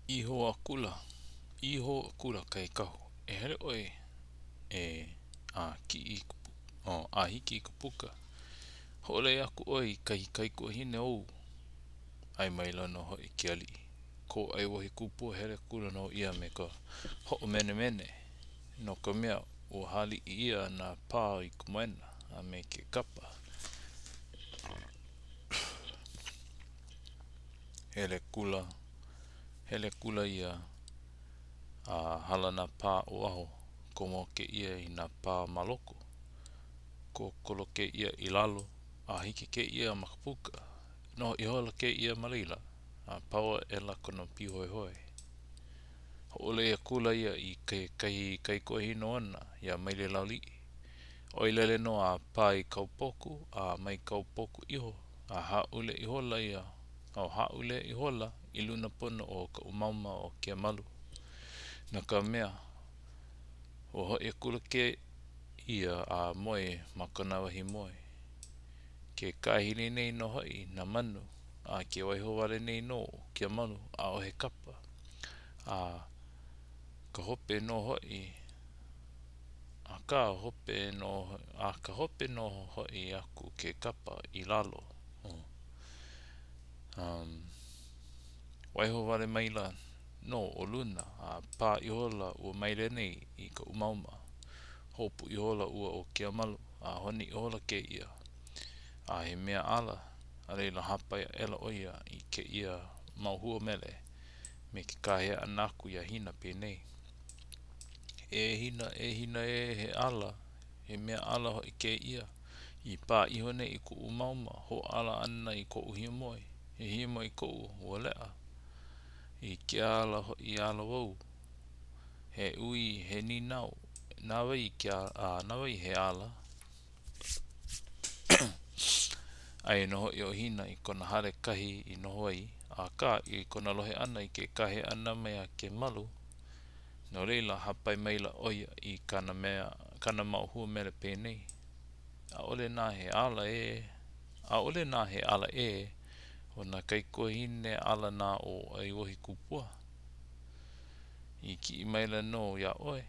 Iho akula, iho akula kahi kahu, E hele ʻoe e a kiʻi i ka oh, a hiki i ka puka. Hoʻolei aku ʻoe i kahi kaikuahine ou. ʻAe maila nō hoʻi ke aliʻi. Kō ʻAiwohikupua hele akula nō ia me ka hoʻomenemene, no ka mea, ua hāliʻi ʻia nā pā i ka moena a me ke kapa. Hele akula, hele akula ia a hala nā pā o waho, komo kēia i nā pā ma loko. Kokolo kēia i lalo, a hiki kēia ma ka puka. Noho ihola kēia ma laila, a pau aʻela kona pīhoihoi. Hoʻolei akula ia i kekahi kaikuahine ona iā Mailelauliʻi. ʻOi lele nō a pae i kaupoku, a mai kaupoku iho, a hāʻule ihola ia, o hāʻule ihola i luna pono o ka umauma o Keamalu. No ka mea, ua hoʻi akula kēia a moe ma kona wahi moe. Ke kāhili nei nō hoʻi nā manu, a ke waiho wale nei nō ʻo Keamalu, ʻaʻohe kapa. A ka hope nō hoʻi, a ka hope nō, a ka hope nō hoʻi aku ke kapa i lalo. Um, waiho wale maila nō ʻo luna, a pā ihola ua maile nei i ka umauma. Hopu ihola ua ʻo Keamalu, a honi ihola kēia, a he mea ʻala, a laila hāpai aʻela ʻo ia i kēia mau hua mele me ke kāhea ʻana aku iā Hina penei, E Hina, e Hina ē, he ʻala, he mea ʻala hoʻi kēia, i pā iho nei i kuʻu umauma, hōʻala ana i koʻu hiamoe, he hiamoe koʻu, ua leʻa. I ke ala hoʻi ala wau, he ui, he nīnau, na wai ke a, na wai he ʻala? Aia nō hoʻi ʻo Hina i kona hale kahi i noho ai, akā, i kona lohe ʻana i ke kāhea ʻana mai a Kemalu, no laila, hāpai maila ʻo ia i kāna mea, kāna mau hua mele penei, ʻAʻole nā he ala ʻē, ʻaʻole nā he ala ʻē, ʻo nā kaikuahine ala nā o ʻAiwohikupua. I kiʻi maila nō iā ʻoe,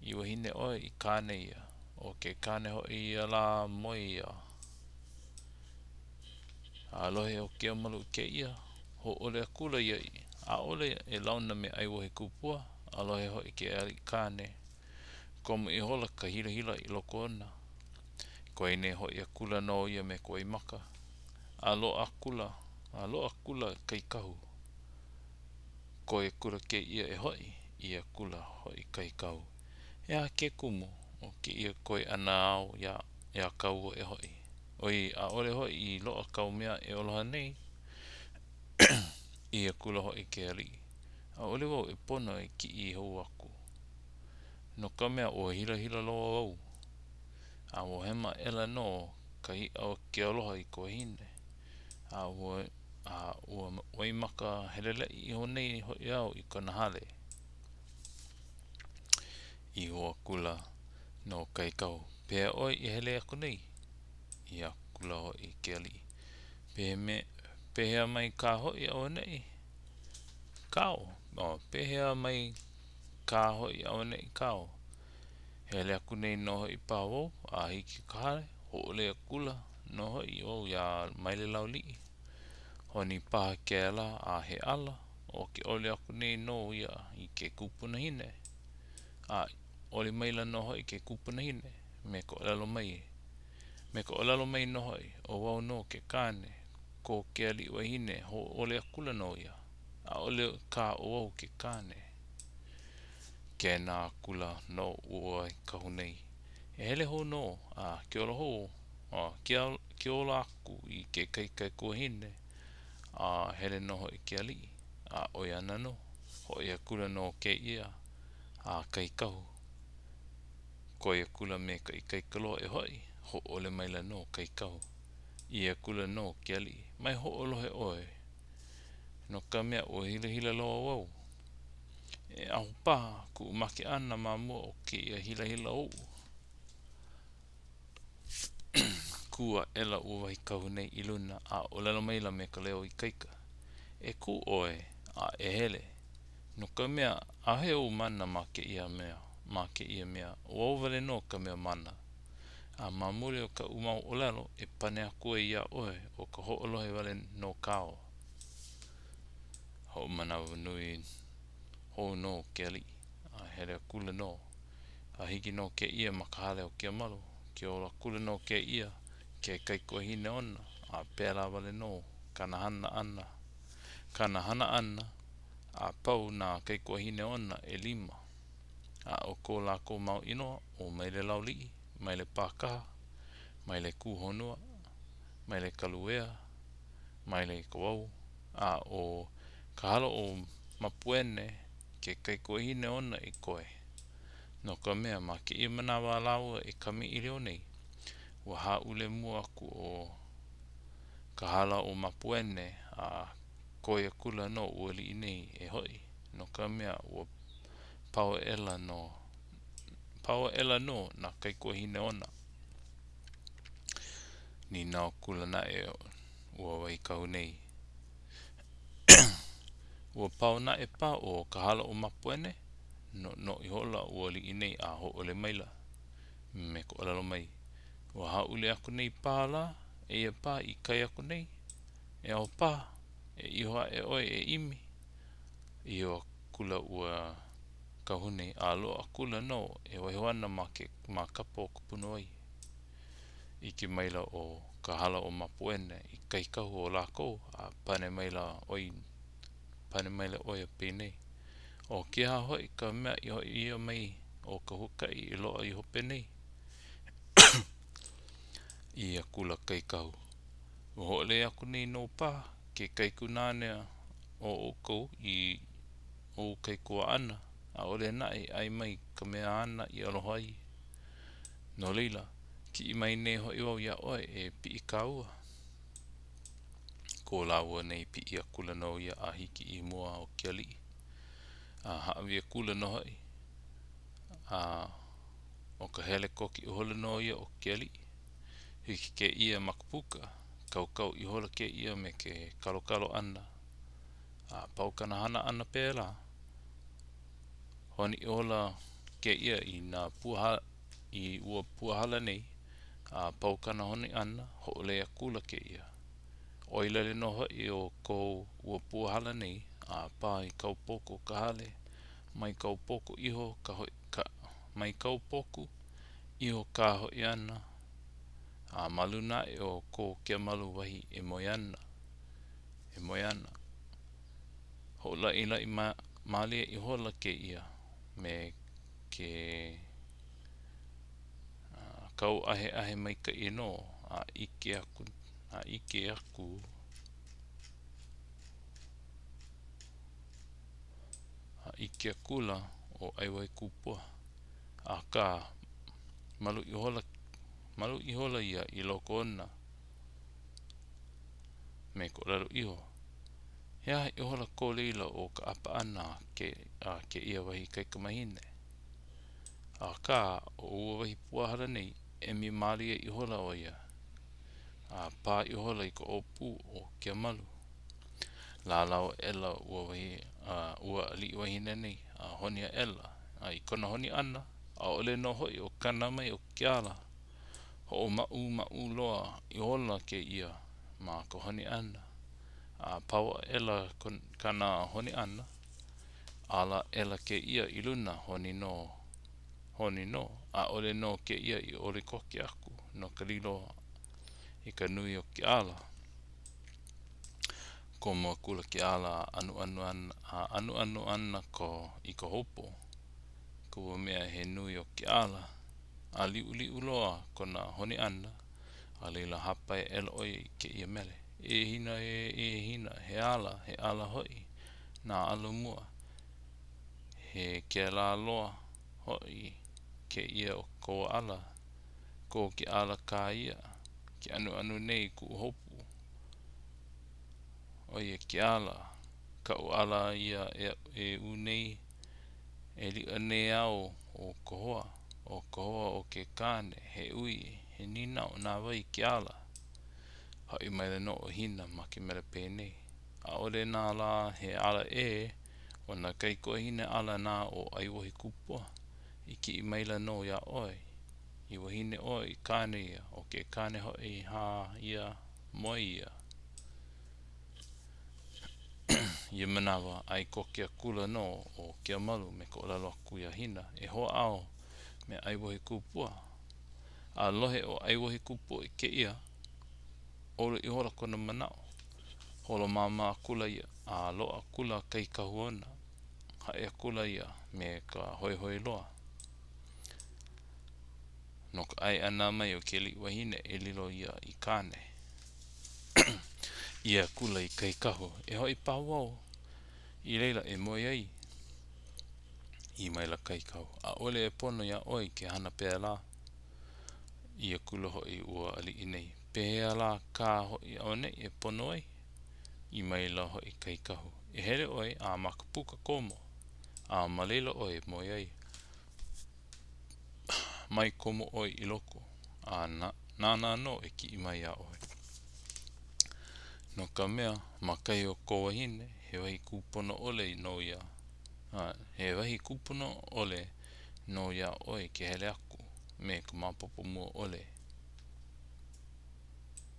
I wahine ʻoe i kāne ia, ʻo ke kāne hoʻi ia lā moe ia. A lohe ʻo Keamalu i kēia, hōʻole akula ia ʻaʻole e launa me ʻAiwohikupua, a lohe hoʻi ke aliʻi kāne. Komo ihola ka hilahila i loko ona. Koe nei hoʻi akula nō ia me ka waimaka, a loaʻa akula, a loaʻa akula kahi kahu. Koi akula kēia e hoʻi, ʻī akula hoʻi kahi kahu, He aha ke kumu o kēia koi ʻana āu iā, iā kāua e hoʻi? ʻOi, ʻaʻole hoʻi i loaʻa kāu mea e aloha nei? ʻĪ akula hoʻi ke aliʻi, ʻAʻole wau e pono e kiʻi hou aku, no ka mea, ua hilahila loa wau, a ua hema aʻela nō ka iʻa o ke aloha i ka wahine, a ua a ua waimaka heleleʻi iho nei hoʻi au i kona hale. Iho akula nō kahi kahu, Pehea ʻoe i hele aku nei? ʻĪ akula hoʻi ke aliʻi, Pehea mai kā hoʻi auaneʻi kāu? Pehea mai kā hoʻi auaneʻi kāu? Hele aku nei nō hoʻi paha wau a hiki i ka hale, hōʻole akula nō hoʻi wau iā Mailelauliʻi. Honi paha kēlā a he ʻala, ʻo ke oli aku nei nō ia i ke kupunahine. A oli maila nō hoʻi ke kupunahine me ka ʻōlelo mai, me ka ʻōlelo mai nō hoʻi, ʻo wau nō ke kāne, ko ke aliʻi wahine, hōʻole akula nō ia, ʻaʻole kā ʻo wau ke kāne. Kēnā akula nō ua kahu nei, E hele hou nō, a kiola hou, a kiola aku i kekahi kaikuahine, a hele nō hoʻi ke aliʻi, a ʻo ia ana nō, hoʻi akula nō kēia a kahi kahu. Koi akula me ka ikaika loa e hoʻi, hōʻole maila nō kahi kahu. ʻĪ akula nō ke aliʻi, Mai hoʻolohe ʻoe, no ka mea, ua hilahila loa wau. E aho paha kuʻu make ʻana ma mua o kēia hilahila oʻu. Kū aʻela ua wahi kahu nei i luna a ʻōlelo maila me ka leo ikaika, E kū ʻoe a e hele. No ka mea, ʻaʻohe ou mana ma kēia mea, ma kēia mea, ʻo wau wale nō ka mea mana. A ma muli o kaʻu mau ʻōlelo e pane aku ai iā ʻoe, ʻo ka hoʻolohe wale nō kāu. Hoʻomanawanui hou nō ke aliʻi, a hele akula nō. A hiki nō kēia ma ka hale o Keamalu, kiolo akula nō kēia i ke kaikuahine ona, a pēlā wale nō kāna hana ʻana, kāna hana ʻana a pau nā kaikuahine ona ʻelima. A ʻo ko lākou mau inoa, ʻo Mailelauliʻi, Mailepākaha, Mailekūhonua, Mailekaluea, Maileikawau, a ʻo Kahalaomapuene ke kaikuahine ona i koe. No ka mea, ma kēia manawa a lāua e kamaʻilio nei, ua hāʻule mua aku ʻo Kahalaomapuene a koi akula nō ua aliʻi nei e hoʻi, no ka mea, ua pau aʻela nō, pau aʻela nō nā kaikuahine ona. Nīnau akula naʻe ua wahi kahu nei, Ua pau naʻe paha ʻo Kahalaomapuene? Noʻonoʻo ihola ua aliʻi nei a hōʻole maila me ka ʻōlelo mai, Ua hāʻule aku nei paha lā, eia paha i kai aku nei. E aho paha, e iho aʻe ʻoe e ʻimi. Iho akula ua kahu nei a loaʻa akula nō e waiho ana ma ke ma kapa o ka punawai. ʻIke maila ʻo Kahalaomapuene i kahi kahu o lākou a pane maila ʻo pane maila ʻo ia penei, ʻO ke aha hoʻi ka mea i hoʻi ʻia mai o ka huakaʻi i loaʻa i hope nei? ʻĪ akula kahi kahu, Ua hōʻole aku nei nō paha ke kaikunāne o ʻoukou i ou kaikuaʻana, ʻaʻole naʻe i ʻae mai i ka mea āna i aloha ai. No laila, kiʻi mai nei hoʻi wau iā ʻoe e piʻi kāua. Ko lāua nei piʻi akula nō ia a hiki i mua o ke aliʻi, a hāʻawi akula nō hoʻi. A ʻo ka hele koke ihola nō ia o ke aliʻi. Hiki kēia ma ka puka, kaukau ihola kēia me ke kalokalo ʻana. A pau kāna hana ʻana pēlā, honi ihola kēia i nā pua i ua pua hala nei, a pau kāna honi ʻana, hoʻolei akula kēia. ʻOi lele nō hoʻi o ko ua pua hala nei, a pā i kaupoku o ka hale, mai kaupoku iho ka hoʻi ka mai kaupoku iho kā hoʻi ana, a ma luna aʻe o ko Keamalu wahi e moe ana, e moe ana. Hoʻolaʻilaʻi mālie ihola kēia me ke kau ʻaheʻahe maikaʻi nō a ʻike aku, a ʻike aku, a ʻike akula ʻo ʻAiwaikūpua. Akā, malu ihola, malu ihola ia i loko ona me ka ʻōlelo iho, He aha ihola ko laila o ka ʻapa ʻana a ke, a kēia wahi kaikamahine? Akā, ʻo ua wahi pua hala nei, emi mālie ihola ʻo ia, a pā ihola i ka ʻōpū o Keamalu. Lālau aʻela ua wahi, a ua aliʻi wahine nei, a honi aʻela, a i kona honi ʻana, ʻaʻole nō hoʻi o kana mai o ke ala. Hoʻomaʻumaʻu loa ihola kēia ma ka honi ʻana, a pau aʻela kāna honi ʻana, ala aʻela kēia i luna, honi nō, honi nō, ʻaʻole nō kēia i ʻoli koke aku no ka lilo i ka nui o ke ala. Komo akula ke ala a anuanu ana, a anuanu ana ko, i ka houpo, ka ua mea he nui o ke ala, a liʻuliʻu loa kona honi ʻana, a laila hāpai aʻela ʻo ia i kēia mele, E Hina ē, e Hina, he ala, he ala hoʻi nā ala mua, he kēlā loa hoʻi kēia o kou ala, kō ke ala kā ia, ke anuanu nei kuʻu houpu. ʻO ia ke ala, kaʻu ala ia e ʻū nei, e liʻa nei au ʻo ka hoa, ʻo ka hoa o ke kāne, he ui, he nīnau, na wai ke ala? Haʻi maila nō ʻo Hina ma ke mele penei, ʻAʻole nā lā he ala ʻē. ʻO nā kaikuahine ala nā o ʻAiwohikupua i kiʻi maila nō iā ʻoe, i wahine ʻoe, i kāne ia, ʻo ke kāne hoʻi hā ia, moe ia. Ia manawa, ʻae koke akula nō ʻo Keamalu me ka ʻōlelo aku iā Hina, e hoʻāo me ʻAiwohikupua. A lohe ʻo ʻAiwohikupua i kēia, ʻolu ihola kona manaʻo. Holo māmā akula ia, a loaʻa akula kahi kahu ona. Haʻi akula ia me ka hoihoi loa. No ka ʻae ʻana mai o ke aliʻi wahine e lilo ia i kāne. ʻĪ akula i kahi kahu, E hoʻi paha wau i laila e moe ai. ʻĪ maila kahi kahu, ʻAʻole e pono iā ʻoe ke hana pēlā. ʻĪ akula hoʻi ua aliʻi nei, Pehea lā kā hoʻi auaneʻi e pono ai? ʻĪ maila hoʻi kahi kahu, E hele ʻoe a ma ka puka komo, a ma laila ʻoe e moe ai. Mai komo ʻoe i loko, a nāna nō e kiʻi mai iā ʻoe. No ka mea, ma kahi o kō wahine, he wahi kūpono ʻole nō ia, he wahi kūpono ʻole nō iā ʻoe ke hele aku me ka maopopo mua ʻole.